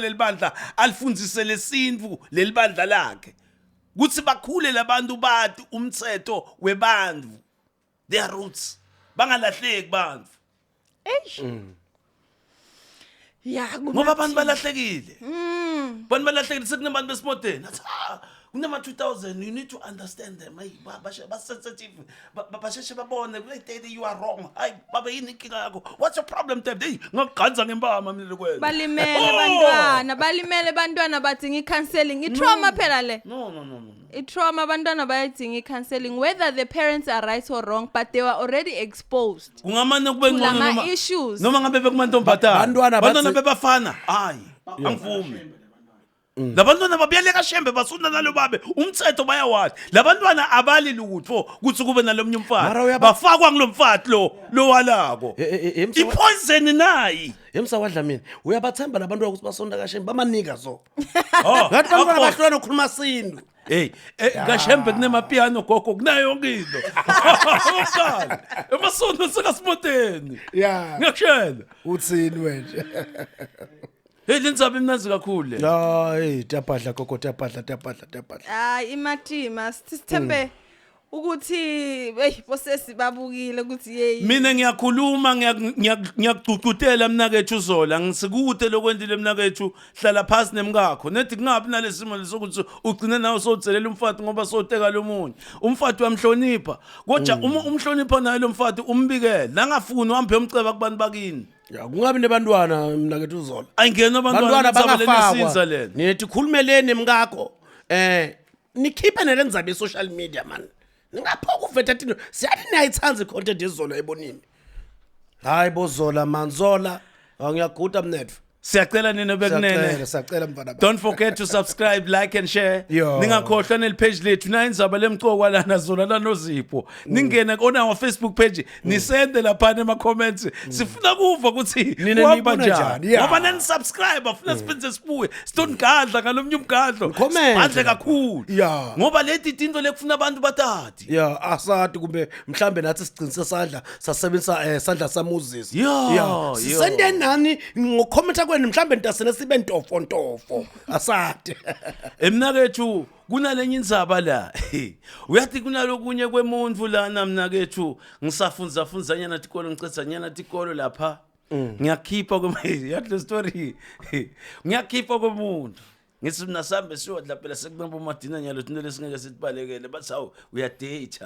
Leli bandla alifundzise lesintfu leli bandla lakhe kutsi bakhule labantu bati umtsetfo webantfu their roots bangalahleki bantfu. Eish. Ya ngoba abantu balahlekile. Abantu balahlekile sekunabantu besimodeni athi ah kunama 2000 you need to understand them hey ba sensitive basheshe babone hey daddy you are wrong hayi baba yini inkinga yakho what's your problem daddy hey ngakuganza ngempama mina lokwenza balimele bantwana balimele bantwana badinga i-counseling i-trauma phela le no no no no i-trauma abantwana bayayidinga i-counseling whether the parents are right or wrong but they were already exposed kungamane kube ngcono Kulama noma issues. noma ngabe bekumantombazana Bantwana bantwana bebafana hayi angivumi labantwana babuyeleka shembe basunda nalo babe umthetho bayawazi labantwana abali lutho kuthi kube nalomnye Mara umfati uyaba- bafakwa ngilomfati lo lowalako Eh, eh, eh, emsa- ipoison nayi Yemsa wadlamini uyabathemba labantu ukuthi basonta kashembe bamanika so Oh, ngathi bantwana akho. bahlulana ukukhuluma sintu Hey, eh, kashembe kunemapiano gogo kunayo yonke into. Oqala. Emasonto sekasimoteni. Ya. Ngiyakushela. Uthini wena? Hey, lendzaba imnandzi kakhulu le. hayi tiyabhadla gogo tiyabhadla tiyabhadla tiyabhadla hayi imatima sithembe ukuthi hey bosesi babukile ukuthi hey Mina ngiyakhuluma ngiyakugcugcutela mnakethu Zola ngisikude lokwendile mnakethu hlala phansi nemkakho nethi kungabi nalesimo lesokuthi ugcine nawe sowuthelela umfati ngoba sowuteka lomunye umfati uyamhlonipha kodwa uma umhlonipha naye lo mfati umbikele nangafuni uhambe uyomceba kubantu bakini ya kungabi nebantwana mnakethu uzola ayingena abantwana bantwana indzaba lena isinza bangafakwa lena nithi khulumeleni mkakho eh nikhiphe nelendzaba ye-social media man ningaphoka uveta tinto siyathi niyayithanda i-content yezola ebonini hayi bozola manzola ngiyaguda mnetfu Siyacela nina bekunene. Siyacela, siyacela mfana bami. Don't forget to subscribe, like and share. Yo. Ningakhohlwa neli page lethu nayindzaba lemcokwa lana Zola lanozipho. Ningene on our Facebook page nisende lapha ema comments. Sifuna kuva ukuthi Nina kuhamba niyibona njani. njani? Yeah. Ngoba nani subscribe afuna siphinde sibuye. Sitongadla ngalomnye umgadlo. Comment. Sibhadle kakhulu. Yeah. Ngoba leti tinto lekufuna abantu batati. ya asati kumbe mhlambe nathi sigcinise sandla sasebenzisa eh, sandla saMoses Ya, ya. sisende nani ngokhomenta kwenu mhlambe ntasene sibe ntofo ntofo asati Emnakethu kunalenye indzaba la. Uyathi kunalokunye kwemuntu lana mnakethu ngisafundza fundzanyana tikolo ngicedzanyana tikolo lapha. Ngiyakhipha kwem yathi le story. Ngiyakhipha kwemuntu. Ngithi mina sambe siyodla phela sekunqoba umadina nyalo thina lesingeke sitibalekele bathi hawu uyadate.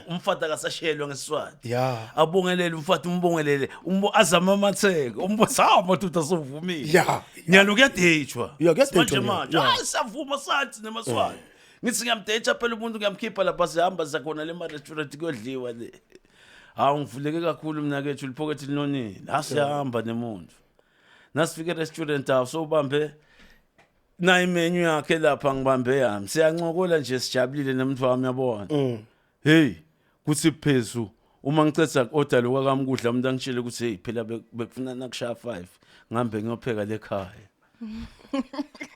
Umfati akasashelwa ngesiswati. Ya. Abongelele umfati umbongelele umbo azama amatheko umbo sawa madoda sovumile. Ya, Nyalo kuyadeyithwa. Ya, kuyadeyithwa Manje nyalo, manje. ya. Hayi siyavuma sathi nemaswati. Ngithi ngiyamdeyitha phela umuntu ngiyamkhipha lapha sihamba sakhona le ma-restaurant kuyodliwa le. Hawu ngivuleke kakhulu mina kethu liphokethi linonile. La siyahamba nemuntu. Nasifika e-restaurant hawu sowubambe nayi imenu yakhe lapha ngibambe yami. Siyancokola nje sijabulile nomuntu wami yabona. Hey kuthi phezu uma ngiceda ku-order lokhu akami kudla umuntu angitshele ukuthi hey phela bekufuna nakushaya 5 ngihambe ngiyopheka lekhaya.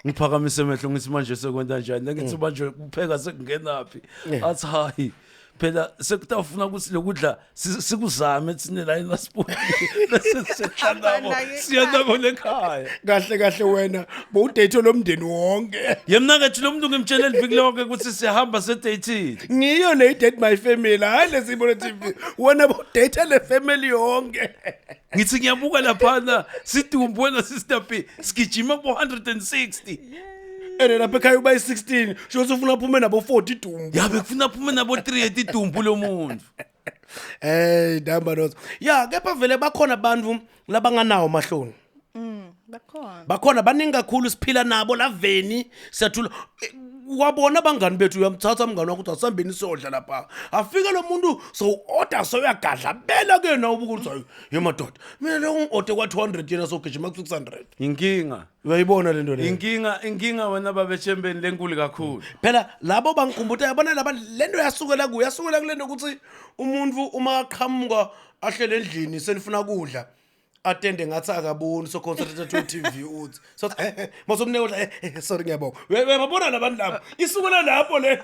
Ngiphakamise amehlo ngithi manje sekwenta njani ngithi manje kupheka sekungenaphi athi hayi phela sekutafuna ukuthi lokudla sikuzame thina la eNasipoti bese sehlanabo siya nabo lekhaya Kahle kahle wena bowudate lomndeni wonke. Yemna kethu lo muntu ngimtshele liviki lonke ukuthi siyahamba sedate Ngiyo le date my family hayi lesibona TV wena bowudate le family yonke ngithi ngiyabuka laphana sidumbu wena sister P sigijima ku 160 ene lapha ekhaya uba yi-16 sho ukuthi ufuna aphume nabo 40 dumbu yabe kufuna aphume nabo 3 idumbu lomuntu hey ndihamba nozo ya kepha vele bakhona abantu labanganawo amahloni Bakhona. Bakhona baningi kakhulu siphila nabo laveni siyathula Eh, wabona abangani bethu uyamthatha umngani wakho uthi asihambeni siyodla lapha afike lo muntu so-order soyagadla bela ke nawe ubuka ukuthi hayi ye madoda mina lo ngi-ode kwa-200 yena sogijima ku-600 Inkinga. Uyayibona lento leyo Inkinga inkinga wena babechembeni lenkulu kakhulu. Phela labo bangikhumbuta yabona laba lento yasukela ku yasukela kulento ukuthi umuntu uma aqhamuka ahlele endlini senifuna kudla atende ngathi akaboni so concentrate to TV uthi so masomnike udla eh, eh, sorry ngiyabonga uyababona labantu labo isukela lapho le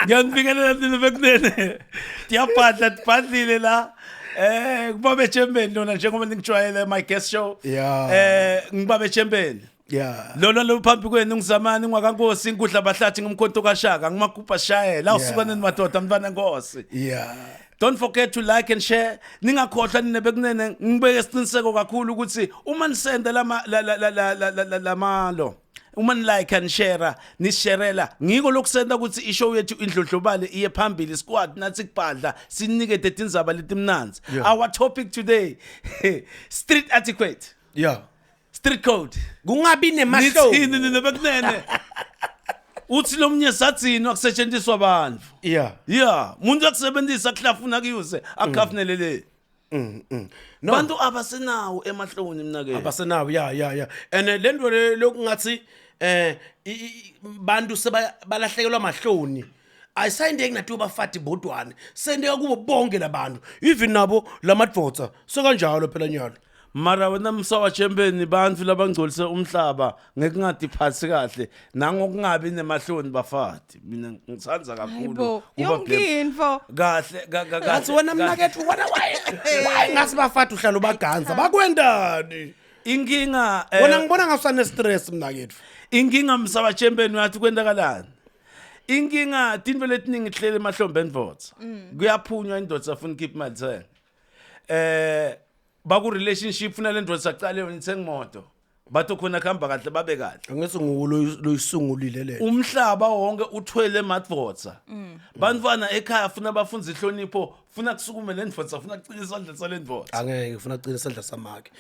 Ngiyanibingelela nina bekunene. Tiyabhadla tibhadlile la. Kubabe Chembeni lona njengoba ningijwayele my guest show. Yeah. Ngibabe Chembeni. Yeah. Lona lo phambi kwenu ngizamani ngwakankosi inkudla bahlathi ngumkhonto kaShaka ngimakhupha shayela awusukaneni madoda mntwana nkosi. Yeah. Don't forget to like and share. Ningakhohlwa nine bekunene ngibeke isiqiniseko kakhulu ukuthi uma nisenda lama la la la la la- la la- lamalo uma ni like and share nisherela ngiko lokusenda ukuthi ishow yethu indlondlobale iye phambili squad nathi kubhadla sinikete tindzaba letimnandzi. Yeah. Our topic today, street etiquette, Yeah. street code. Kungabi nemahloni. Nithini nina bekunene? Uthi lomnye sathini akusetshenziswa abantu. Yeah. Yeah, umuntu akusebenzisa kuhlafuna kuyuse akukafunele le. No. Bantu abasenawo emahloni mnake. Abasenawo, yeah, and le nto le lokungathi bantu sebalahlekelwa amahloni ayisayindeki natiwo bafati bodwane, sendeka kubo bonke labantu, even nabo lamadvodza sekanjalo phela nyalo. Mara wena msawa chembeni bantu labangcolise umhlaba ngekungadiphathi kahle nangokungabi nemahloni bafati. Mina ngithanda kakhulu Hayibo, kuba yonke blame. info. Kahle Ngathi wena kahle. mnakethu wena waye ngathi bafati uhlala ubaganza bakwendani? Inkinga Wena ngibona ngasane stress mnakethu. Inkinga msabachembeni uyathi kwenzakalani, inkinga tinto letiningi tihlele emahlombe endvodza. Kuyaphunywa indoda afuna ukukhipha imali thenga baku relationship funa le ndoda saqale yona ithenga imoto batho khona kuhamba kahle babe kahle. Angithi nguwo loyisungulile le. Umhlaba wonke uthwele emadvodza. Bantwana ekhaya funa bafunze inhlonipho, funa kusukume le ndvodza, funa kucina isandla sale ndvodza. Angeke ufuna kucina isandla samakhe.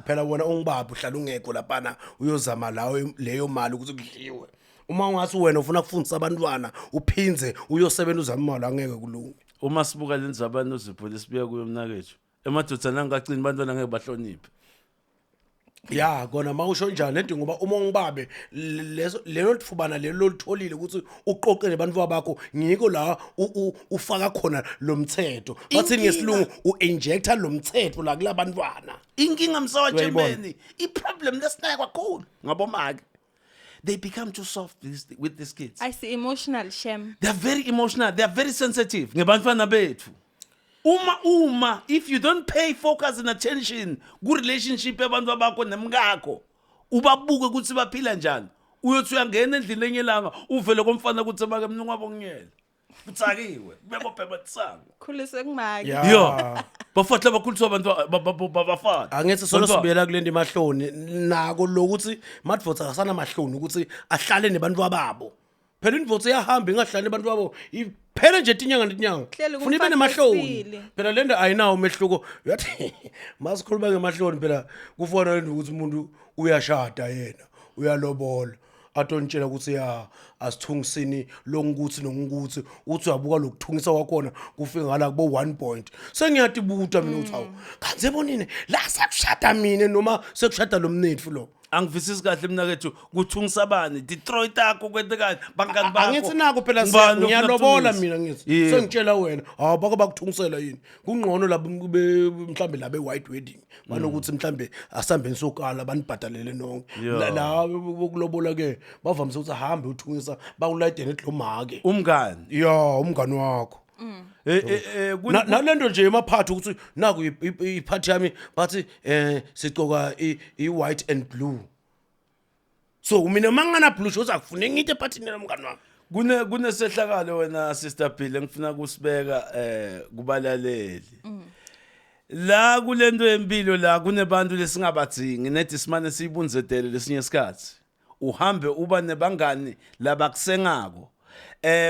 Phela wena ungibaba uhlala ungekho laphana uyozama lawo leyo mali ukuthi kudliwe. Uma ungathi wena ufuna kufundisa abantwana uphinze uyosebenza uzama imali, angeke kulunge. Uma sibuka le ndzaba nozipho lesibuya kuyo mnakethu, emadvodzana angakacini bantwana ngeke bahloniphe. Ya kona mawusho njani lento, ngoba uma ungibabe leso lelo thubana lelo lolitholile ukuthi uqoqe nebantu bakho, ngiko la ufaka khona lo mthetho bathini ngesilungu, u-injecta lo mthetho la kulabantwana. Inkinga Uyayibona? msawajembeni, i-problem lesinayo kakhulu ngabomake, they become too soft with these kids. I see emotional shame. They are very emotional, they are very sensitive ngebantwana bethu. Uma if you don't pay focus and attention ku-relationship yabantu abakho nemkakho, ubabuke ukuthi baphila njani, uyothi uyangena endlini lenye ilanga uvele komfana ukuthi make mnungu wabo ngiyela kuthakiwe kubekobhebethisanga. Khuliswe kumake. Ya. Yo, bafati labakhuliswa abantu bafati. Angithi solo Bantwana. sibuyela kule nto emahloni nako lokuthi madvodza akasana mahloni ukuthi ahlale nebantu babo. Phela indvodza iyahamba ingahlali nebantu babo iphele nje tinyanga netinyanga. Hleli Funa ibe kumfati nemahloni. wesibili. Phela le nto ayinawo umehluko, uyathi masikhuluma ngemahloni phela kufana lento ukuthi umuntu uyashada yena uyalobola atontshela ukuthi ya asithungisini longukuthi nokuthi uthi uyabuka lokuthungisa kwakhona kufika ngala kubo 1 point. Sengiyatibuta mina ukuthi hawu, kanti ebonini la sekushada mina noma sekushada lo mnetfu lo? Angivisisi kahle mnakethu, kuthungisa bani, Detroit akho kwentekani, bangani bakho? Angithi nako phela Ngubani ofuna ngiyalobola ukuthungisa? mina ngithi Yebo. sengitshela wena, hawu, bake bakuthungisela yini? Kungcono labo mhlambe labe white wedding banokuthi mhlambe asihambeni sokala banibhadalele nonke. La bokulobola ke bavamise ukuthi ahambe uthungisa bakulayidele edlomake. Umngani. Ya, umngani wakho. Nalento nje emaphathi ukuthi naku iphathi yami bathi sicoka i-white and blue, so mina mangana blue shows akufuneki ngite ephathini nomngani wami. Kunesehlakalo wena Sister Bill engifuna kusibeka kubalaleli. La kulento yempilo la kunebantu lesingabadzingi nethi simane siyibunzetele lesinye isikhathi. Uhambe uba nebangani labakusengako.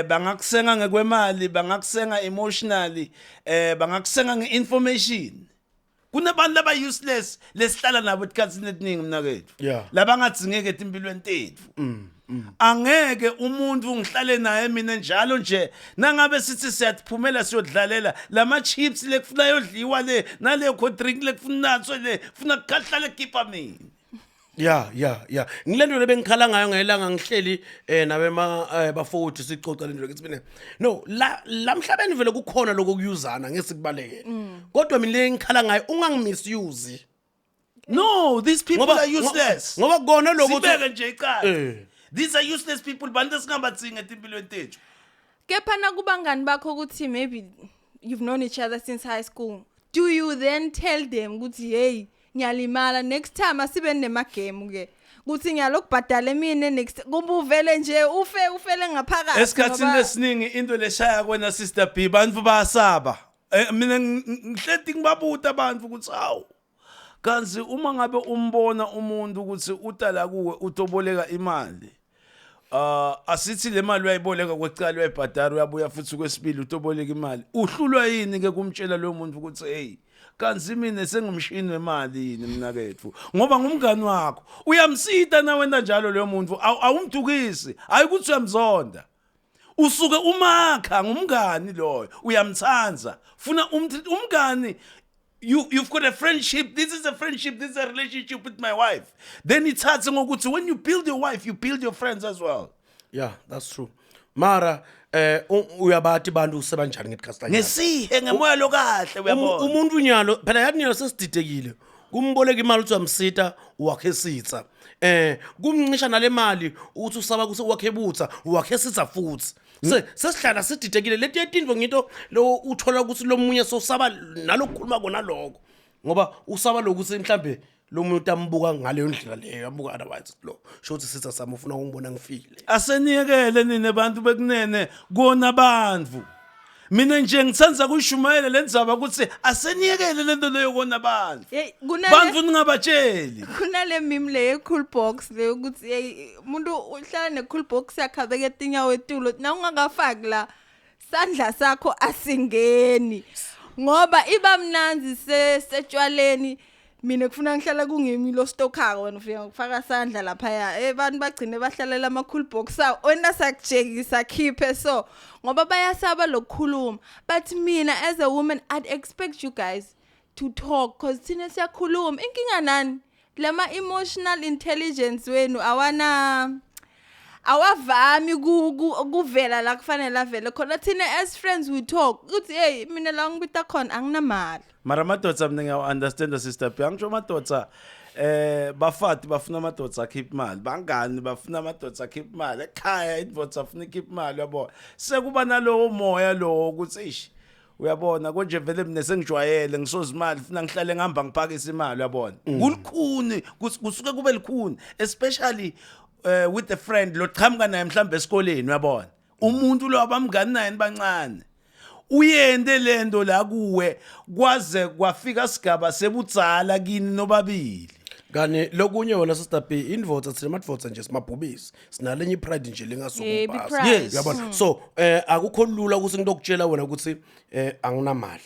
Bangakusenga ngekwemali, bangakusenga emotionally, bangakusenga ngeinformation. Kunabantu laba useless lesihlala nabo esikhathini esiningi mnakethu. Labangadzingeke etimpilweni tetfu. Angeke umuntu ngihlale naye mina njalo nje nangabe sithi siyaphumela siyodlalela lama chips lekufuna yodliwa le nale cold drink lekufuna naso le funa kuhlale khipha mina. Ya, ngilento le bengikhala ngayo ngelanga ngihleli nabema bafowethu sicoca lento ngithi mina no la lamhlabeni vele kukhona lokho kuyuzana ngesikubalekele, kodwa mina le ngikhala ngayo ungangimisuse. No, these people are useless. Ngoba kona lokho Sibeke nje icala. These are useless people, bantu esingabadzingi etimpilweni tethu. Kepha nakubangani bakho ukuthi maybe you've known each other since high school. Do you then tell them ukuthi hey, ngiyalimala, next time asibe nemagame ke, kuthi ngiyalokubhadala mina next, kumbe uvele nje ufe ufele ngaphakathi? Esikhathini esiningi into leshaya kwena, Sister B, bantu bayasaba. Mina ngihleti ngibabuta abantu ukuthi hawu, kanzi uma ngabe umbona umuntu ukuthi utala kuwe utoboleka imali, asithi le mali uyayiboleka kwecala, uyayibhadara, uyabuya futhi kwesibili utoboleka imali, uhlulwa yini ke kumtshela loyo muntu ukuthi hey, kanzi mina sengumshini wemali yini mina kethu? Ngoba ngumngani wakho, uyamsita na wena njalo loyo muntu, awumdukisi, hayi ukuthi uyamzonda, usuke umakha ngumngani loyo, uyamthanza, funa umngani. You've got a friendship. This is a friendship, this is a relationship with my wife. Then ithathe ngokuthi when you build your wife, you build your friends as well. Yeah, that's true. Mara uyabathi bantu usebanjani ngetikhathi? Ngesihe, ngemoya lokahle, uyabona. Umuntu nyalo phela yathi nyalo sesididekile. Kumboleka imali uthi uyamsita, wakhe sitsa. Kumncisha nale mali uthi usaba ukuthi wakhe butha, wakhe sitsa futhi. Sesihlala sididekile leti yetinto ngito lo uthola ukuthi lo munye sosaba nalokukhuluma kona lokho. Ngoba usaba lokuthi mhlambe lo muntu ambuka ngaleyo ndlela leyo, ambuka otherwise, lo shothi sitha sami ufuna ukungibona ngifile. Aseniyekele nina bantu bekunene kona bantu. Mina nje ngithanda kuyishumayela le ndzaba ukuthi aseniyekele lento leyo kona bantu. Hey, Bantu ningabatsheli. Kunale meme le ye-cool box le ukuthi hey, umuntu uhlala ne-cool box yakhe, abeke tinyawo etulo, na ungakafaki la sandla sakho asingeni, ngoba iba mnanzi setshwaleni. Mina kufuna ngihlala kungimi lo stockako, wena ufika ngokufaka sandla laphaya. Bantu bagcine bahlalela ama cool box awo, wena sakujekisa khiphe so ngoba bayasaba lokukhuluma. But mina as a woman, I'd expect you guys to talk, cause thina siyakhuluma. Inkinga nani lama emotional intelligence wenu awana awavami kuvela la kufanele avele khona. Thina as friends, we talk ukuthi hey, mina la ngibita khona anginamali. Mara amadoda mina ngiyawu-understanda, Sister B. Angisho amadoda, bafati bafuna amadoda akhiphe imali, bangani bafuna amadoda akhiphe imali, ekhaya indoda afuna ikhiphe imali, uyabona. Sekuba nalowo moya lowo ukuthi ish, uyabona konje vele mina sengijwayele ngisoza imali, funa ngihlale ngihamba ngiphakisa imali, uyabona. Kulikhuni, kusuke kube likhuni, especially with a friend lo qhamuka naye mhlawumbe esikoleni, uyabona, umuntu lo abamngani naye bancane, uyende lento la kuwe kwaze kwafika sigaba sebudzala kini nobabili. Kani lokunye wena, Sister B, indvodza, thina amadvodza nje simabhubisi, sinalenye ipride nje lengasuka Yebo, umbhasi. i-pride. Uyabona, so akukho lula ukuthi ngitokutshela wena ukuthi anginamali,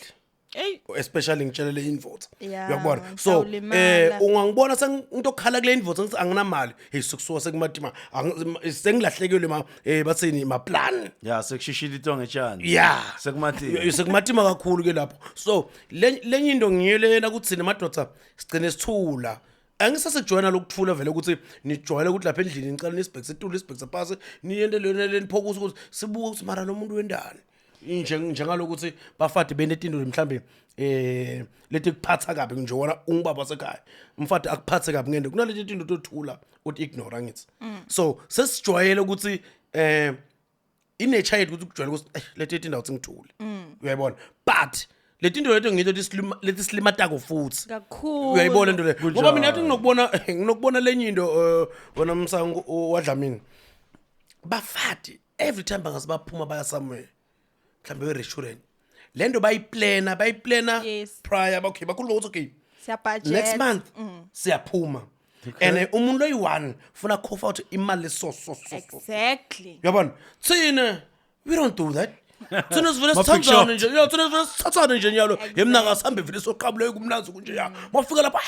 Ey. especially ngitshelele indvodza. Ya, Uyakubona, so ngitawulimala. ungangibona sengitokhala kule indvodza ngithi anginamali, hey, sekusuka sekumatima, sengilahlekelwe ma bathini, ma plan. Ya, sekushishile ito ngetshani. Sekumatima. Sekumatima kakhulu ke lapho. So lenye into ngiyo lena ukuthi thina madoda sigcine sithula. Angisasejwayela lokuthula vele, ukuthi nijwayele ukuthi lapha endlini nicala nisibhekise etulo, nisibhekise phasi, niyente lena leniphokuse ukuthi sibuke ukuthi mara lo muntu wendani. Njengalokuthi bafati benetinto mhlambe leti kuphatha kabi nje, wona ungubaba wasekhaya, umfati akuphathe kabi ngento, kunaleti tinto tothula uthi ignore, angithi? So sesijwayele ukuthi i-nature yethu ukuthi kujwayele ukuthi leti tindawo singithule, uyayibona? But leti nto leto ngito leti silimatako futhi. Kakhulu. Uyayibona into le, ngoba mina yathi nginokubona lenye into, wena msango wadlamini, bafati every time bangase baphuma baya somewhere, mhlawumbe we-restaurant, le nto bayiplana prior. Okay, bakhuluma ukuthi okay, Siyabudget. Next month siyaphuma, and umuntu oyi-one funa cough out imali, so so so so. Uyabona, thina we don't do that. Thina sivele Ma-big sithandzane shot. nje, ya, thina sivele sithathane nje nyalo, yemnaka sihambe vele soqabule kumnanzi kunje, ya. Mafika lapha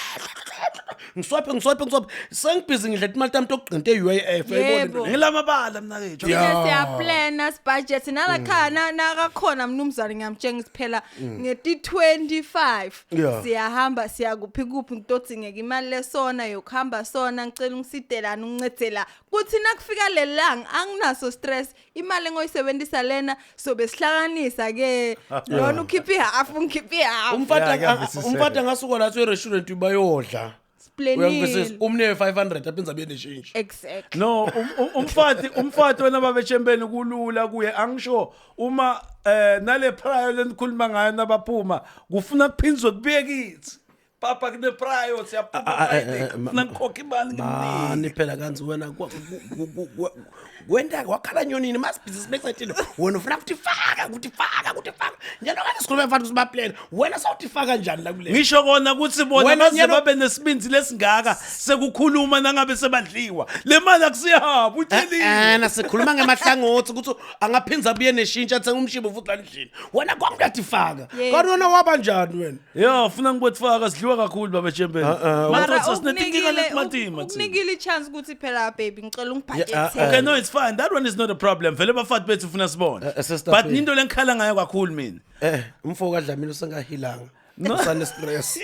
ngiswipe, ngiswipe, ngiswipe, sengibhizi ngidla imali tami tokugqinta e-UIF, uyayibona into Yebo. le? Ngilamabala mna kethu. Thina siyaplana, sibudget nalakhaya nakakhona mnumzane ngiyamtshengisa phela ngeti 25 siyahamba, siya kuphi kuphi, ngitodzingeka imali lesona yokuhamba sona, ngicela ungisidelana ungincedela kuthi nakufika lelanga anginaso stress, imali engoyisebenzisa lena sobe sihlanganisa ke, lona ukhipha ihalf, ngikhipha ihalf. Umfati Yeah, kuyavisiseka. umfati angasuka lathi e-restaurant bayodla. Uyangivisisa uplanile. Umnike 500 aphinze abuye neshintsho. Exactly. No, umfati wena babeshempeni kulula kuye, angisho uma nale prior lenikhuluma ngayo nabaphuma kufuna kuphinzwe kubuye kithi. Papa kune prior siyaphuma Friday, kufuna ngikhokhe imali ngimnike. Mani phela kanzi wena kwenta wakhala nyonini masibhizi sibexetile wena ufuna kutifaka kutifaka kutifaka njalo kanti sikhuluma mfana ukuthi baplana wena sawutifaka njani la kule. Ngisho kona ukuthi bona Wena baze nyalo- babe nesibindi lesingaka sekukhuluma nangabe sebadliwa. Le mali akusiyabo utshelile. Ana sikhuluma ngemahlangothi ukuthi angaphinza abuye neshintsha athenga umshibo futhi la endlini wena konke uyatifaka. Yes. Kanti wena waba njani wena? Ya, funa ngibotfaka sidliwa kakhulu baba Chempeni. Mara Madoda sinetinkinga letimatima thina. ukunikile i-chance ukuthi phela baby ngicela Yeah, ungibhajethele. Okay, no, it's fine. That one is not a problem. Vele bafati bethu ufuna sibone. Sister But P. into lengikhala ngayo kakhulu mina. Umfo kaDlamini usengahilanga usane stress.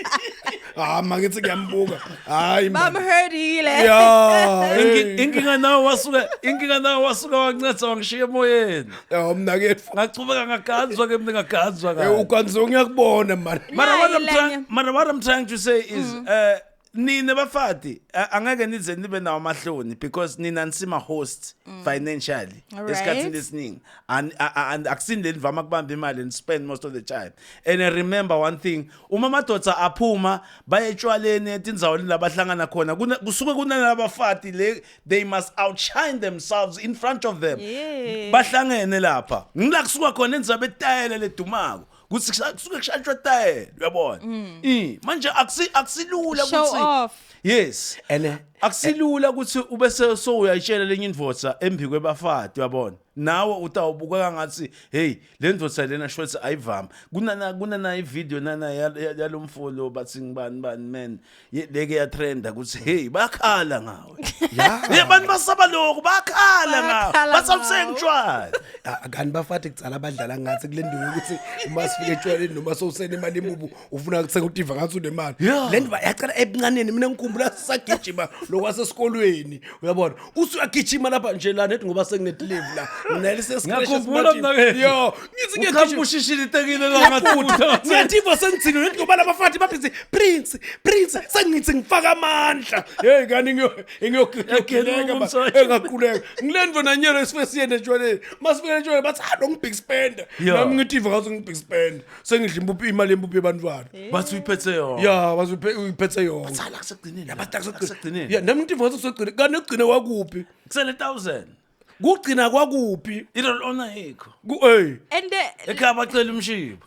Ah, mangithi ngiyambuka. Hayi man. Bamhurtile. Ya. Inkinga nawe wasuka wancetha wangishiya emoyeni. Ya mnakethu. Ngachubeka ngaganzwa ke mina ngaganzwa Eh kahle. ukanzo ngiyakubona man. Mara what I'm Nayi trying lenye. mara what I'm trying to say is nina bafati angeke nize nibe nawo amahloni because nina nisima host financially Alright. esikhathini esiningi and akusini lenivama kubamba imali and spend most of the time. And I remember one thing, uma amadoda aphuma baye etshwaleni etindzaweni labahlangana khona kusuke kunalabafati le, they must outshine themselves in front of them. Bahlangene lapha ngila kusuka khona endzaba etayela ledumako kuthi kusuke kushaywa tayela, uyabona? Manje akusilula Show ukuthi off. Yes. And Akusilula ukuthi ube so uyayitshela lenye indvodza embi kwebafati, uyabona? Nawe utawubukeka ngathi hey, le ndvodza lena shothi ayivami. Kunana ivideo nana yalomfo lo bathi ngibani bani man leke ya trenda ukuthi hey, bayakhala ngawe. Ya. Yeah, abantu basaba lokho, bayakhala ngawe. Bayakhala Basawusenga ngawe. utshwala. Ah, kanti bafati kucala abadlala ngathi kule ndawo ukuthi uma sifike etshwaleni noma sowusena imali emubu ufuna kuthenga utiva ngathi unemali. Le nto yacala ebuncaneni, mina ngikhumbula sisagijima lokwasesikolweni, uyabona usuyagijima lapha nje la nethi ngoba senginetilive la Ngiyakhumbula mina ke. Yo, ngithi Ukhamba ngiyagijima ushishile itekile la ngathi ngiyativa sengithini nethi ngoba labafati babhizi prince prince sengithi ngifaka amandla Hey kani ngiyogileka Yageluka umswazi. engaquleka. Ngilendvo nanyelo esifike siyende etshwaleni. Masifike etshwaleni bathi ah lo ngibig spender. Yeah. Nami ngithi ngathi ngibig spender. Sengidla impuphu imali yempuphu yebantwana. Bathi uyiphethe yona. Ya bathi uyiphethe yona. Sala kusekugcineni. Yabathi kusekugcineni. Ya nami ngitiva ngathi kusegcine kanti ekugcine kwakuphi? Kusele 1000. Kugcina kwakuphi? Iro ona yikho. Hey. And Ekhaya bacela umshipho.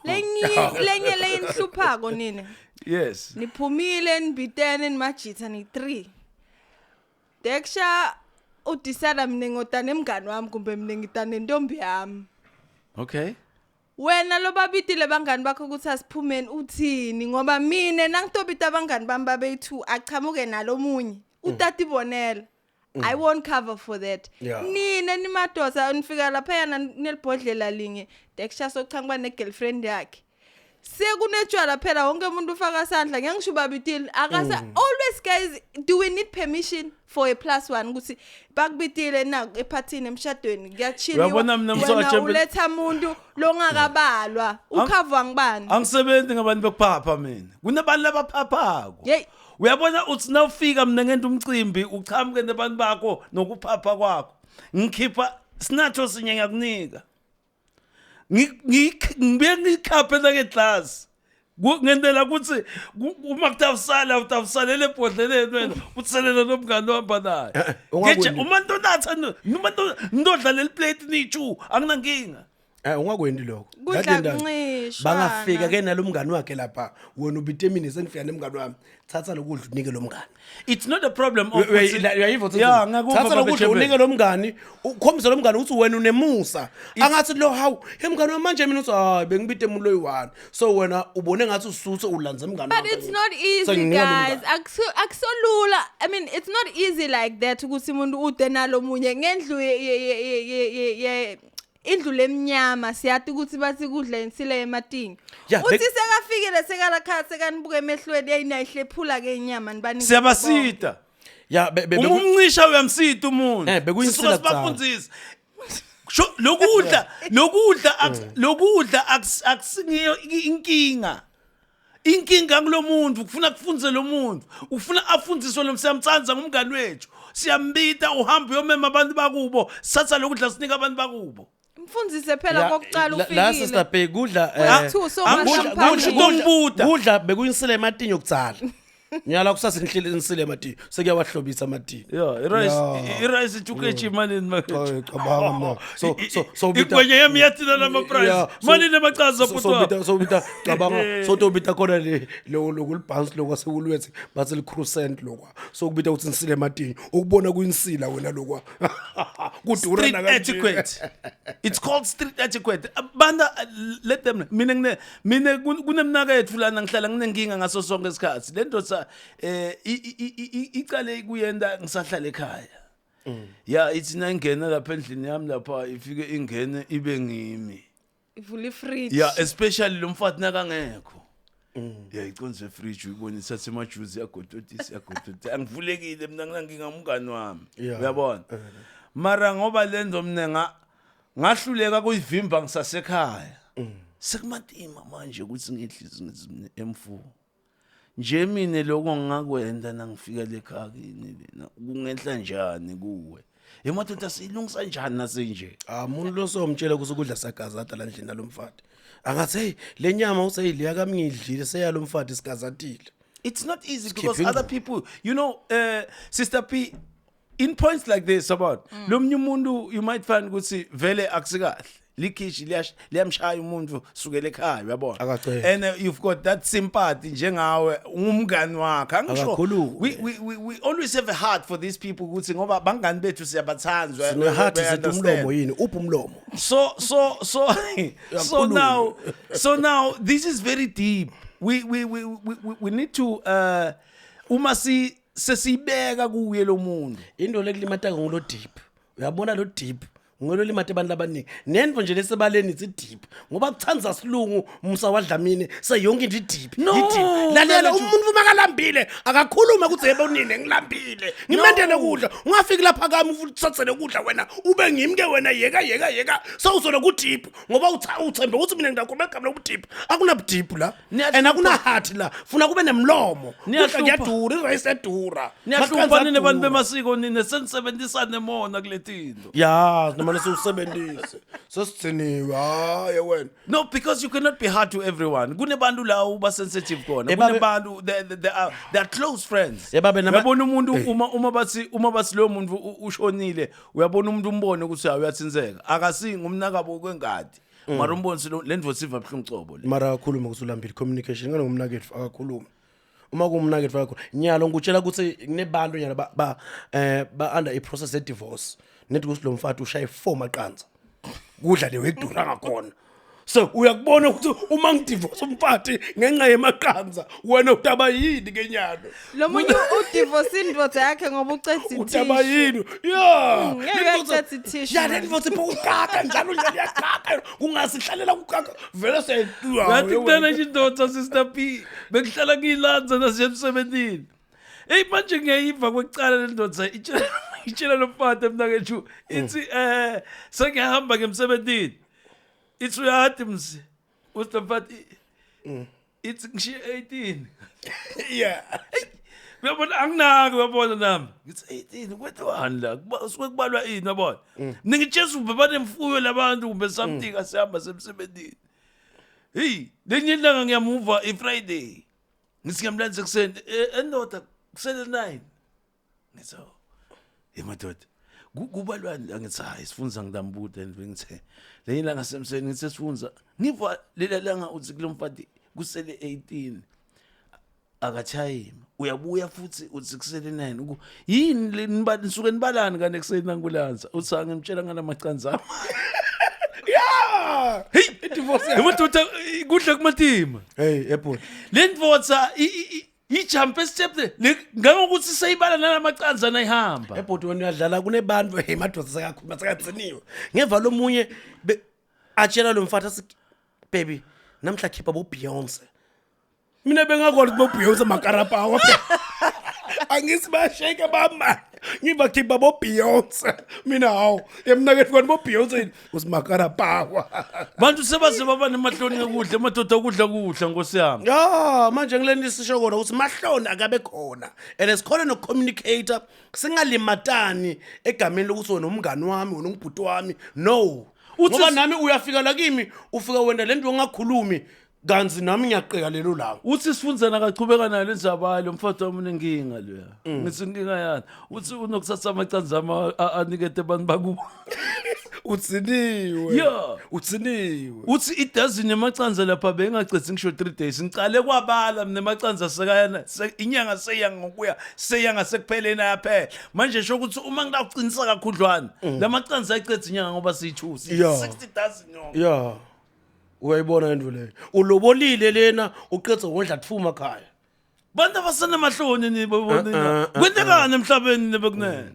lenye leyinhluphako nini? Yes. Niphumile nibitene nimajitha ni3. Deksha udecide mina ngotana emngani wami kumbe mina ngitane nentombi yami. Okay. Wena lobabitile bangani bakho ukuthi asiphumeni uthini ngoba mina nangitobita abangani bami babeyi2 achamuke nalomunye utatibonela. I won't cover for that. Nina nimadoda nifika lapha nelibhodlela linye Deksha sochamuka ne-girlfriend yakhe. Sekunetshwala phela wonke umuntu ufaka sandla ngeke ngisho babitile akasa. Always guys, do we need permission for a plus one ukuthi bakubitile na ephathini emshadweni kuyachiliwa? Uyabona mina Wena Mswatshe, uletha umuntu longakabalwa ukhavwa ngibani? Angisebenzi ngabantu bekuphapha mina. Kunabantu labaphaphako. Yey. Uyabona uthi nawufika mina ngento umcimbi uchamuke nabantu bakho nokuphapha kwakho. Ngikhipha sinatho sinye ngiyakunika. Ngibuye ngikhaphe la ngeglass. Ngendlela ukuthi uma kutawusala utawusalela ebhodleleni wena utselele nomngane ohamba naye. Ungakwendi. Ngeje uma ntonatha noma ndodla leli plate nichu anginankinga. Ungakwendi lokho. Kudla Ngathi ndani, kuncishwana. Bangafika ke nalo mngani wakhe lapha wena ubite mina sengifika nemngani wami thatha lokudla unike lo mngani. It's not a problem of Uyayiva ukuthi Yeah, ngiyakuva, thatha Baba lokudla Chembe. unike lo mngani ukhombise lo mngani ukuthi wena unemusa angathi lo hawu emngani wami manje mina uthi hayi bengibite umuntu loyi-one so wena ubone ngathi usuthe ulanze emngani But wakho. it's not easy Senginika lo guys. mngani. Akusolula. I mean, it's not easy like that ukuthi umuntu ude nalomunye ngendlu indlu lemnyama siyathi ukuthi bathi kudla insila ematingi. Yeah, Uthi sekafikile sekalakha sekanibuka emehlweni yayinayihlephula ke inyama nibanike. Siyabasita. Ya Uma umncisha uyamsita umuntu. Bekuyinsila Sisuka kuqala. sibafundise. Sho lokudla akusingiyo inkinga. Inkinga kulomuntu kufuna kufunze lo muntu, ufuna afundziswe lo siyamtsandza ngumngani wethu. Siyambita uhamba uyomema abantu bakubo, sithatha lokudla sinika abantu bakubo. Mfundzise phela kokuqala La ufikile. sister P kudla Kwethu Angisho utongibuta. kudla bekuyinsile ematinyo kudzala. Nyala kusasa ngihleli insile ematinyo sekuyawahlobisa amatinyo. Yeah, i-rice i-rice 2 kg malini manje? Hayi cabanga mna. So so so Igwenye yami yathina lama price. Yeah, so- Malini amachaza so bhuti so wami? bita so bita cabanga so tobita khona le lo lokulibhansi lokwa sekulwethe bathi li-crescent lokwa so kubita ukuthi insile ematinyo ukubona kuyinsila wena lokwa kudura Street nakanje. etiquette. It's called street etiquette. Banda let them mina ngine mina kunemnaka yethu lana ngihlala nginenkinga ngaso sonke isikhathi. Le ndoda eh icale kuyenda ngisahlala ekhaya. Ya ithi nangena lapha endlini yami lapha ifike ingene ibe ngimi. Ivula ifridge. Yeah, especially lo mfati nakangekho. Yeah, iconze efridge uyibona ithatha emajuice yagododisa yagododisa. Angivulekile mina nginankinga umngani wami. Yeah. Uyabona? Mara ngoba lenzo mina nga ngahluleka kuyivimba ngisasekhaya. Sekumatima manje ukuthi ngidlise ngithi mina emfu. Nje mina lokho ngingakwenda nangifika lekhaya kini lena kungenhla njani kuwe? Emadoda siyilungisa njani nasenje? Ah umuntu lo somtshela ukuthi ukudla sagazata la ndlini nalomfati. Angathi hey le nyama useyidliya kami ngidlile seyalo mfati sigazatile. It's not easy because Sikhiphe other people, you know, Sister P, in points like this about lo mnye umuntu you might find ukuthi vele akusikahle likhishi liyamshaya umuntu sukela ekhaya uyabona Akaceli. and you've got that sympathy njengawe ungumngani wakhe angisho Akakhulumi. we always have a heart for these people ukuthi ngoba bangani bethu siyabathanda Sine-heart we sithi understand. umlomo yini uphi umlomo. so so so so Uyakhuluma. now so now this is very deep we need to uma si sesibeka kuye lo muntu Into lekulimata ngulo deep. Uyabona lo deep ngelo limate abantu abaningi. Nento nje lesebaleni ithi deep ngoba kuthanza silungu Musa waDlamini seyonke into i-deep. No, I-deep. Lalela mfethu. umuntu makalambile akakhulume ukuthi yebo nini ngilambile. Ngimendele kudla. Ungafiki lapha kami uthathele kudla wena ube ngimke wena yeka yeka yeka. Sewuzona ku deep ngoba uthembe ukuthi mina ngidakhuluma igama loku deep. Akuna deep la. Niyahlupha. And akuna heart la. Funa kube nemlomo. Kudla Niyahlupha. kuyadura, i-rice iyadura. Niyahlupha nini abantu bemasiko nine senisebenzisane mona kule tinto. Ya, noma nesiwusebenzise. Sesithiniwe, hayi wena. No, because you cannot be hard to everyone. Kunebantu la uba sensitive khona. Eh, babe- Kunebantu they are close friends. Eh, babe, Uyabona umuntu uma bathi lo muntu ushonile, uyabona umuntu umbone ukuthi hayi uyathinzeka. Akasi ngumnakabo kwengadi. Mara umbone ukuthi le ndvodza iva buhlungu cobo le. Mara akakhuluma ukuthi ulambile communication ngane ngumnaketfu akakhuluma. Uma kuwumnaketfu akakhuluma. Nyalo ngikutshela ukuthi kunebantu nyalo ba under i process ye divorce. Nethi ukuthi lo mfati ushaye 4 maqanza. Kudla le wedura ngakhona. So uyakubona ukuthi uma ngidivorce umfati ngenxa yemaqanza wena utaba yini ke nyalo? Lo munye udivorce indoda yakhe ngoba uceda Utaba ithishu. yini? Yeah. Ngeke uyacetha ithishu Ya manje. le divorce ipho ukaka njalo njalo iyakaka. Kungasihlallela ukaka vele siyayituwa. Ngathi kudala nje indoda Sister P bekuhlala kuyilanza nasemsebenzini. Hey manje ngiyayiva kwekucala le ndoda itshela lo mfana mnakethu ithi sengiyahamba ngemsebenzini. Ithi uyadi msi. Uthi lo mfana ithi ngishiye 18. Yeah. Uyabona anginaki uyabona nami. Ngithi 18 kwethiwani la suke kubalwa ini uyabona. Mina ngitshela kumbe banemfuyo labantu kumbe something asihamba semsebenzini. Hey, lenye ilanga ngiyamuva iFriday. Ngithi ngiyamlanza ekuseni endoda kusele 9. Ngithi oh, hey madoda. Kubalwani la ngithi hayi sifunza ngidambuda and ngithi lenye ilanga semseni ngithi sifunza ngiva lela langa uthi kulomfati kusele 18 akathayima uyabuya futhi uthi kusele 9 yini le nisuke nibalani kane ekuseni nangulanza uthi angimtshela ngalamaqanza ami. Yeah. Hey, I-divorce. emadoda kudla kumatima Hey, Apple. le ndvodza ijump step le ngangokuthi seyibala nalamaqanza nayihamba Ebhodi wena uyadlala kunebantu hey madoda sekakhuluma sekathiniwe. Ngeva lomunye atshela lo mfati athi baby namhla khipha bo Beyonce. Mina bengakwazi bo Beyonce makarapawa. Angisi bashake bama. Ngibakhipha bo Beyonce. Mina hawu, emnakethu kwani bo Beyonce usimakara power. Bantu sebaze baba nemahloni ngekudla, emadoda ukudla kudla nkosi yami. Ya, manje ngileni sisho kona ukuthi mahloni akabe khona. And sikhona nokucommunicate singalimatani egameni lokuthi wena umngani wami, wena ungibhuti wami. No. Uthi Ngoba nami uyafika la kimi, ufika wena lento ongakhulumi kanzi nami ngiyaqeka lelo langa. Uthi sifunzana akachubeka nayo lenzaba lo mfowethu wami unenkinga loya. Ngithi inkinga yani. Uthi unokuthatha amacansi ami anikete abantu bakubo. Utsiniwe. Yeah. Utsiniwe. Uthi idazini yamacanza lapha bengingacedzi ngisho 3 days. Ngicale kwabala mina emacanza sekayana inyanga seya ngokuya seya ngasekupheleni ayaphela. Manje sho ukuthi uma ngilawuqinisa kakhudlwana lamacanza ayicedza inyanga ngoba siyi-2 Yeah. 60 dozen yonke. Yeah. Uyayibona into leyo. Ulobolile lena uqedze wondla thuma khaya. Bantu abasenamahloni nibobonina. Kwentekani emhlabeni nebekunene?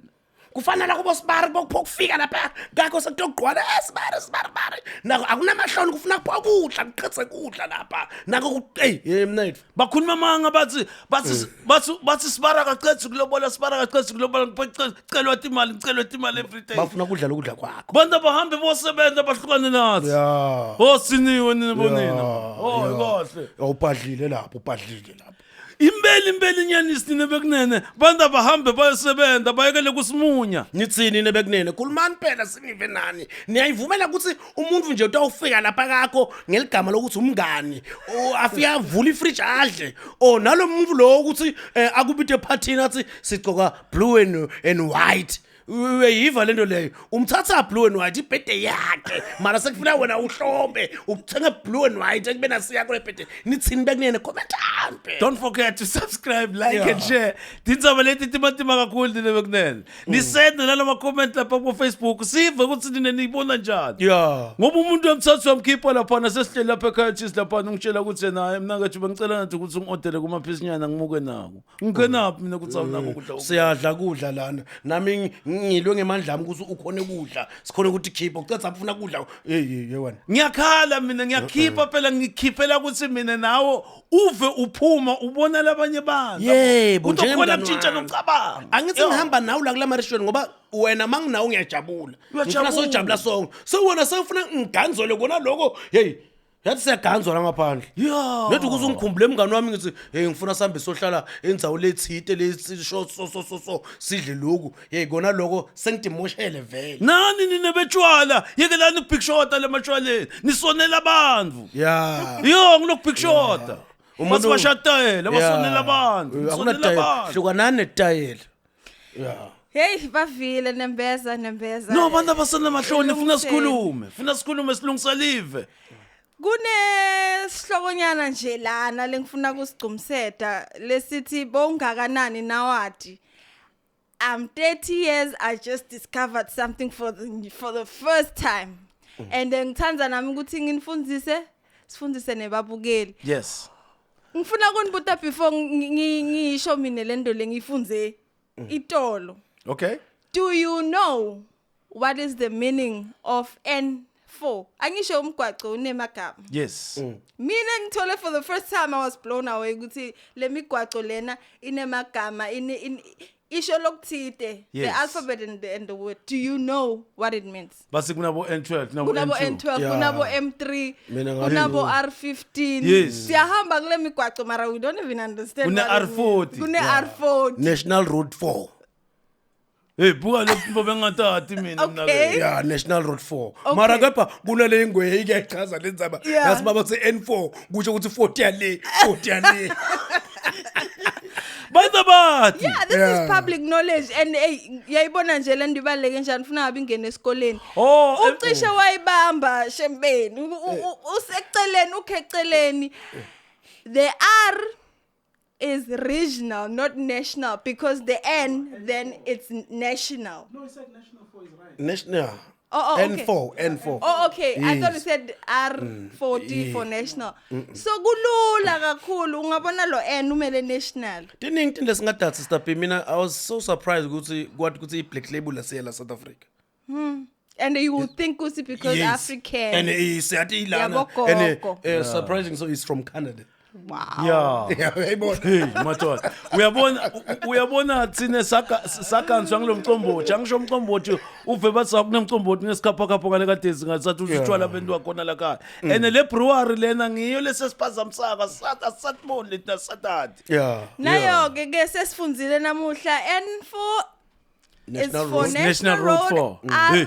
Kufanele kubo sibari bokufika lapha ngakho sekutogqwala sibari sibari bari. Nako akunamahloni kufuna kupha ukudla kuqedze kudla lapha. Nako hey hey mnethu. Bakhuluma amanga bathi bathi bathi bathi sibara kacethu kulobola sibara kacethu kulobola ngicelwa imali ngicelwa imali every day. Bafuna kudla lokudla kwakho. Bantu abahambe bosebenza bahlukane nathi. Yeah. Oh siniwe nina bonina. Oh kahle. Awubhadlile lapho ubhadlile lapho. Impela impela inyanisi nina bekunene bantu abahambe bayosebenza bayekele kusimunya. Nithini nebekunene khulumani phela sinive nani niyayivumela ukuthi umuntu nje utawufika lapha kakho ngeligama lokuthi umngani o afike avule ifridge adle o nalo muntu lo ukuthi akubite ephathini athi sigcoka blue and white uyayiva lento leyo umthatha blue and white ibhede yakhe mara sekufuna wena uhlombe uthenga blue and white ekube nasiya kule bhede nithini bekunene commentani phela Don't forget to subscribe, like and share. Tindzaba leti timatima kakhulu nina bekunene. Nisende nalama comment lapha ku Facebook sive ukuthi nina niyibona njani. Yeah. Ngoba umuntu uyamthatha uyamkhipha lapha nasesihleli lapha ekhaya cheese lapha ungitshela ukuthi yena hayi mina ngathi bengicela nathi ukuthi ungi-ordele kumaphisinyana ngimuke nako. Ngingenaphi mina ukuthi awunako ukudla. Siyadla kudla lana nami ngilwe ngemandla ami ukuthi ukhone kudla sikhone ukuthi khipha ucetha ufuna kudla hey hey wena Ngiyakhala mina ngiyakhipha phela ngikhiphela ukuthi mina nawe uve uphuma ubona labanye abantu. Yebo, utokhona njengemngani kutshintsha wami. nokucabanga. Angithi Yeah. ngihamba nawe la kula marishweni ngoba wena manginawo ngiyajabula. Uyajabula. Ngifuna sojabula sonke. So wena sewufuna ngiganzole kona lokho hey yathi siyaganzwa la ngaphandle. Yeah. Nethi ukuze ungikhumbule mngani wami ngithi hey ngifuna sihambe sohlala endzawo lethite lesisho so so so so sidle lokhu hey kona lokho sengidimoshele vele. Nani nina betshwala yekelani ukubig shota lematshwaleni nisonela abantu. Yeah. Yo ngilokubig shota. Bathi bashatayela basonela abantu. Yeah. Nisonela Akunatayela. abantu. Hlukanani netayela. Yeah. Hey bavile nembeza nembeza. No abantu abasenamahloni funa Elungiseni. sikhulume. Funa sikhulume silungisa live. Kunesihlokonyana nje lana lengifuna kusigcumseda lesithi bongakanani nawadi. I'm 30 years I just discovered something for the first time. And ngithanda nami ukuthi nginifundzise sifundise nebabukeli. Yes. Ngifuna kunibuta before ngisho mina lento lengifunze itolo. Okay. Do you know what is the meaning of N4? Angisho umgwaco unemagama. Yes. Mina ngithole for the first time I was blown away ukuthi le migwaco lena inemagama ine isho lokuthite the Yes. alphabet and the word. Do you know what it means? Basi kunabo N12 nabo Kunabo N2. N12, Yeah. kunabo M3, Mina ngathi- kunabo R15. Yes. Siyahamba kule migwaco mara we don't even understand. Kune what it means. R40. Kune R40. National Road 4. Hey buka le mfo bengatati mina mina Okay. ke. Yeah, National Road 4. Okay. Mara kepha kunale ingwe iyachaza le ndzaba. Yeah. Yazi baba se N4 kusho ukuthi 40 yale, 40 yale. Bantu bathi. Yeah, this Yeah. is public knowledge and hey yayibona nje le nto ibaluleke njani funa ngabe ingene esikoleni. Oh, Ucishe wayibamba shembeni useceleni ukheceleni. The R is regional not national because the N then it's national. No, he said national 4 is right. National. Oh, oh, okay. N4, N4. Oh okay, I thought you Yes. said R40 for national. So kulula kakhulu ungabona lo N umele national. Tiningi tinto lesingadatsi Sister B mina I was so surprised ukuthi kwathi ukuthi i-black label lasiyela South Africa. And you would think ukuthi because Yes. African. And siyathi ilana Yabogogo. and surprising so it's from Canada. Wow. Yeah. Uyayibona? Hey madoda. Uyabona uyabona thina saka sakanswa ngilomcombothi. Angisho umcombothi uve bathi akunemcombothi nesikhapha ngale kade singasathi utshwala bento wakhona la khaya. And le brewery lena ngiyo lesesiphazamisaka satha satiboni leti satati. Yeah. Nayo ke ke sesifundzile namuhla N4 is National for Road. National, National Road Road.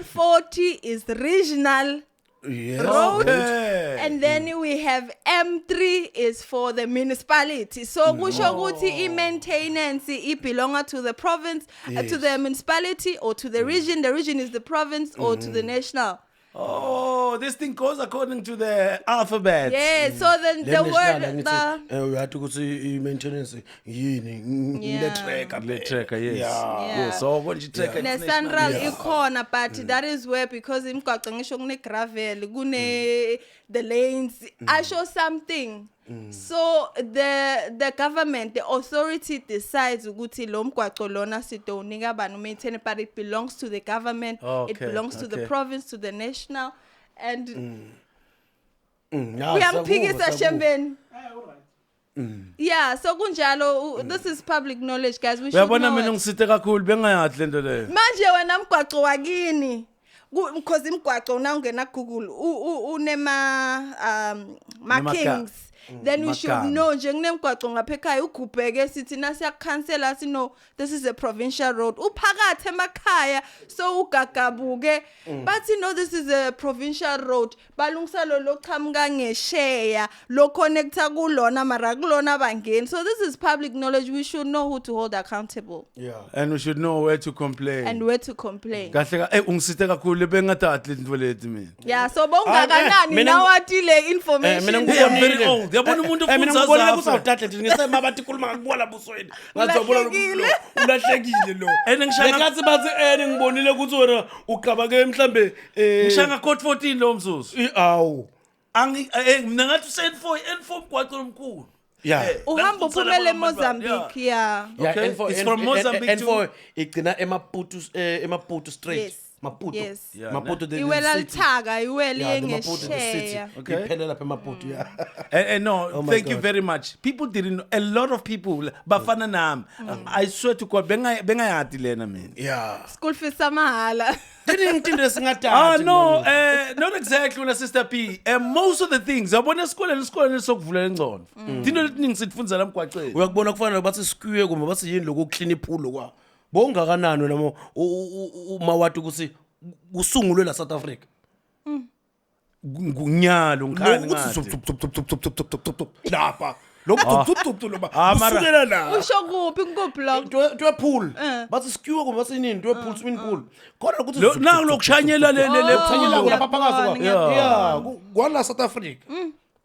4. R40 is regional Yes. road. Okay. And then we have M3 is for the municipality. So kusho ukuthi i-maintenance i-belonga to the province, to the municipality or to the region. The region is the province or to the national. Oh, this thing goes according to the alphabet. Yeah, so then Le the national word angithi, the uyathi ukuthi i-maintenance yini Yeah. le tracker Le tracker, yes. Yeah. Yes, so konje tracker. ne Sanral ikhona but that is where because imigwaqo ngisho kune gravel kune the lanes asho something so the government, the authority decides ukuthi lo mgwaqo lona sidowunika bani maintain, but it belongs to the government, it belongs to the province, to the national and Yeah, uyamphikisa sakuva, sakuva. Shembeni. Yeah, so kunjalo this is public knowledge, guys, we should Uyabona know mina it. ngisithe kakhulu bengayazi lento leyo. Manje wena mgwaco wakini because imigwaco na ungena Google unema markings, then we should Magama. know nje kunemgwaco ngapha ekhaya ugubheke sithi nasiyakhansela sino this is a provincial road uphakathi emakhaya so ugagabuke bathi no, this is a provincial road balungisa lo lochamuka ngesheya lo connecta kulona mara kulona bangeni. So this is public knowledge, we should know who to hold accountable Yeah. And we should know where to complain. And where to complain. Kahle ka ungisithe kakhulu bengathathi lento leti mina. Yeah, so bowungakanani Mina nawati le information? Mina Hey, I'm very ngikubonile. old. Yabona umuntu Mina ofunza ngikubonile azafe. kusawuthatha nje ngisema bathi khuluma ngakubona busweni. Ngathi wabona lo Ulahlekile. ulahlekile lo. And Ngenkathi bathi ngibonile ukuthi wena uqabake mhlambe Ngishanga code 14 lo mzuzu. Awu. Angi mina ngathi use N4 N4 umgwaqo omkhulu. Yeah. Uhamba La uphumele ngifundisa laba abantu. eMozambique, yeah. Yeah, Okay. N4 It's from Mozambique to N4 igcina eMaputo, eMaputo straight. Yes. Maputo. Yes. Yeah, Maputo the Iwela city. lithaka, iwele Yeah, the Maputo the city. ngesheya. Okay. Iphelela lapha eMaputo, yeah. And no, Oh my thank you God. very much. People didn't know. A lot of people, bafana nami. I swear to God, bengayati lena mina. Yeah. School fees samahala. Didn't into singathathi. Ah no, not exactly wena Sister P. Most of the things yabona esikoleni esikoleni sokuvula ingcondo. Tinto letiningi sitifundza la emgwaqeni. Uyakubona kufana bathi skewe kumbe bathi yini lokhu clean ipool kwa. Bowungakanani wena uma wathi ukuthi kusungulwe la South Africa. Ngunyalo ngikhani Lokuthi ngathi. zup, zup, zup, zup, zup, zup, zup, zup, zup, lapha. Lokhu zup, zup, zup, loba. Ah, mara- Kusukela la. Usho kuphi ku block? Twe pool. Bathi skewe kumbe bathi yini twe pool, swimming pool. Khona ukuthi Lo naku lokushanyela le Oh, Thanyela pool. lapha phakathi kwa. Ngiyabona, Yeah, kwala South Africa.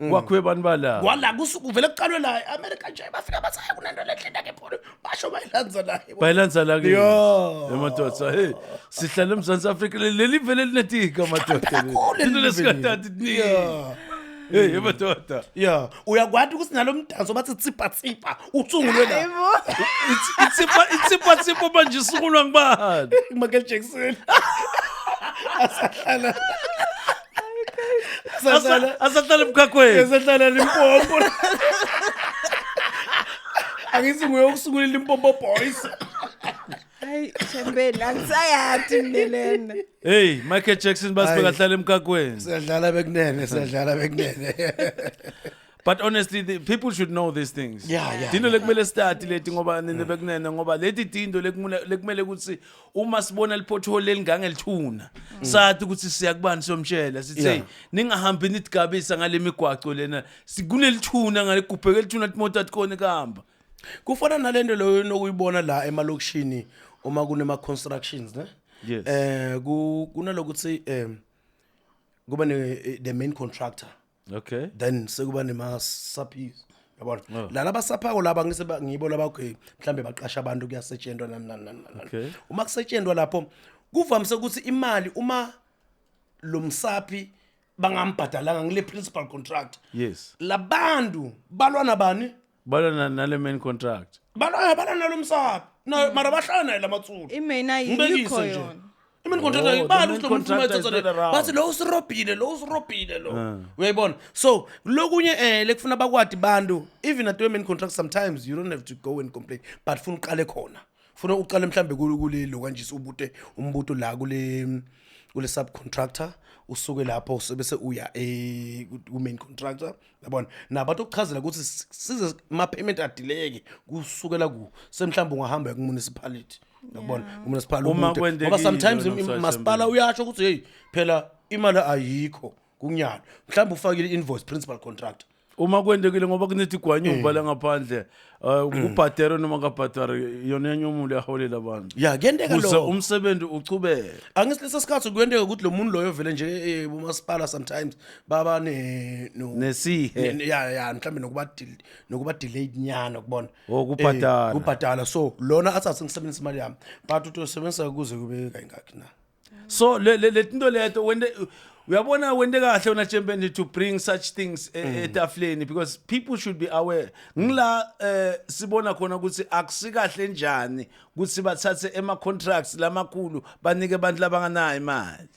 Kwakhiwe abantu bala. Kwala kusukuvele kuqalwe la eAmerica nje bafika bathi hayi kunento lenhle ke pholo. Basho bayilanza la. Bayilanza la ke. Yeah. Emadoda, hey, sihlala eMzantsi Afrika leli vele linetika madoda. Kakhulu Into leli lesingathathi tiningi. Yeah. Hey, emadoda. Yeah, uyakwati ukuthi nalo mdanso bathi tsipa tsipa usungulwe la Hayibo. Itsipa itsipa tsipa manje isungulwa ngubani? Michael Jackson. Asahlala. Asahlala. Asahlala emkhakhweni. Asahlala Limpopo. Angithi nguye okusungula Limpopo Boys. Hayi Shembeni angisayati mina lena. Hey, Michael Jackson basibeka Hayi. hlala emkhakhweni. Siyadlala bekunene, siyadlala bekunene. But honestly, the people should know these things. Yeah, Tinto lekumele start leti ngoba nina bekunene ngoba leti tinto lekumele ukuthi uma sibona lipothole lelingangelithuna sathi ukuthi siyakubani somtshela sithi hey Yeah. ningahambi nitigabisa ngale migwaco lena kunelithuna ngale gubheke lithuna timoto atikhona kuhamba. Kufana nalento leyo nokuyibona la emalokishini uma kunema constructions ne? Yes. Kunalokuthi kuba ne the main contractor. Okay. Then sekuba nema sappies yabona la labasaphako laba ngise ngibo laba okay mhlambe baqasha abantu kuyasetshenzwa nani nani nani nani. Okay. Uma kusetshenzwa lapho kuvamise ukuthi imali uma lo msaphi bangambhadalanga ngile principal contract Yes. labantu balwa nabani Balwa nale main contract. Balwa nalo msaphi na mara bahlala naye lamatsulu. Imain ayikho Ngibekise nje. yona. I-main contractor Oh, the ibali main ukuthi lo muntu contractor is ufuna not around. bathi lo usirobhile, lo usirobhile lo. Uyayibona? So lokunye lekufuna bakwati bantu, even at main contract sometimes you don't have to go and complain, but funa uqale khona. Funa uqale mhlambe kule lo kanje ubute umbuto la kule subcontractor, usuke lapho bese uya ku main contractor, yabona, nabantu ukuchazela ukuthi size ma payment adelayeke kusukela ku semhlawumbe ungahamba ku municipality, yabona, ku municipality Uma ubute. kwendekile Ngoba sometimes wena mswazi masipala uyasho ukuthi hey, phela imali ayikho kunyalo, mhlawumbe ufakile invoice principal contractor. Uma kwendekile, ngoba kunethi gwanyumba la ngaphandle, kubhadare noma kabhadare, yona yanyomulo yaholela abantu Ya, kuyenteka kuze lokho. umsebenzi uchubeke. Angisilesa sikhathi kuyenteka ukuthi lo muntu loyo vele nje umasipala sometimes baba ne no Nesihe. Ya, mhlambe nokuba delayed nyana kubona. Oh, kubhadala. Kubhadala, so lona athi asengisebenzisa imali yami, but uthi usebenzisa kuze kube kayingakhi na? So le tinto leto wende, uyabona, wente kahle wena champion to bring such things etafuleni because people should be aware. Ngila sibona khona ukuthi akusikahle njani ukuthi bathathe ema contracts lamakhulu banike abantu labanganayo imali.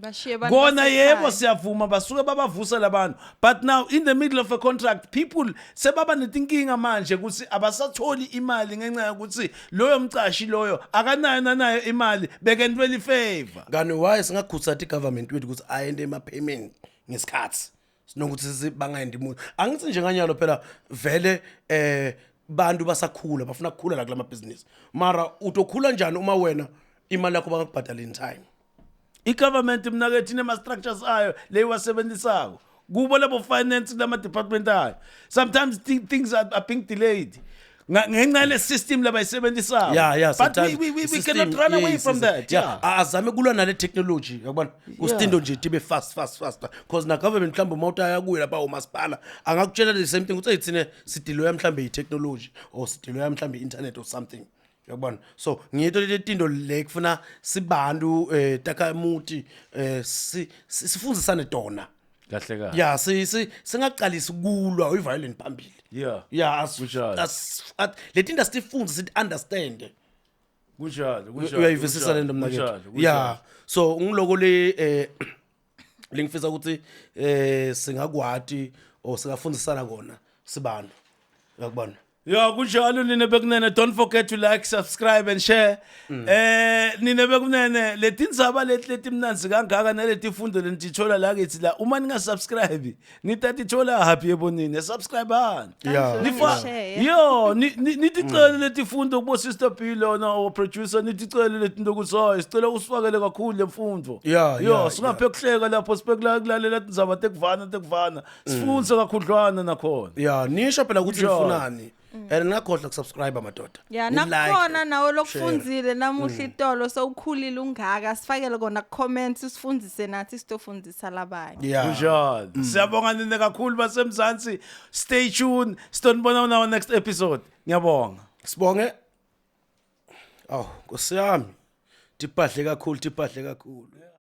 Bashiye abantu Kona basekhaya. yebo, siyavuma, basuke babavusa labantu, but now in the middle of a contract people sebaba netinkinga manje ukuthi abasatholi imali ngenxa yokuthi loyo mcashi loyo akanayo nanayo imali, bekentwela ifavor. Kani why singakhuthathi i-government wethu ukuthi ayente ema-payment ngesikhathi, sinokuthi bangayendi muntu? Angithi njenganyalo phela vele bantu basakhula, bafuna ukukhula la kulama business, mara utokhula njani uma wena imali yakho bangakubhadala in time? I-government mnakethu inema-structures ayo leyiwasebenzisako kubo labo finance lama-department ayo. Sometimes things are being delayed ngenxa yale system labayisebenzisako. Yeah. But we, Sometimes we system- cannot run away from yes. that. Yeah. Azame kulwa nale technology, yabona, kusitinto nje tibe fast, fast, fast, because na government mhlawumbe uma utaya kuyo lapha umasipala angakutshela the same thing ukuthi hey, thine sidiloya mhlawumbe i-technology or sidiloya mhlawumbe i-internet or something, uyakubona. So ngito leti tinto le kufuna sibantu takamuti sifundzisane tona. Kahle kahle. Ya, singaqalisi kulwa uyi-violent phambili. Ya, Kunjalo. Leti tinto asitifunze, sithi understand. Kunjalo, kunjalo. Uyayivisisa Kunjalo, lento mnakethu? kunjalo, kunjalo. Ya, so ngiloko le lengifisa ukuthi singakwati or singafundisana kona sibantu, uyakubona. Ya, kunjalo nine bekunene. Don't forget to like, subscribe and share. Nine bekunene, letindzaba leti letimnandzi kangaka naletifundo lenitithola la kithi la, uma ningasubscribe nitatithola happy ebonini. Subscribe hani. Yeah. Share. Yo, niticele letifundo kubo Sister B lona our producer, niticele letinto ukuthi hayi, sicela usifakele kakhulu lemfundo. Yo, singaphe kuhleka lapho, sibekula kulalela tindzaba tekuvana. Sifunze kakhudlwana nakhona. Ya, nisho phela ukuthi Kunjalo. nifunani and ningakhohlwa kusubscribe, madoda. Ya. Ni-like, Nakukhona nawe share. lokufundzile namuhla itolo, sewukhulile ungaka, sifakele kona comments, sifundzise nathi sitofundzisa labanye. Ya. Kunjalo. Siyabonga nina kakhulu basemzansi. Stay tuned. Sitonibona on our next episode. Ngiyabonga. Sibonge. Aw, nkosi yami, tiphahle kakhulu, tiphahle kakhulu.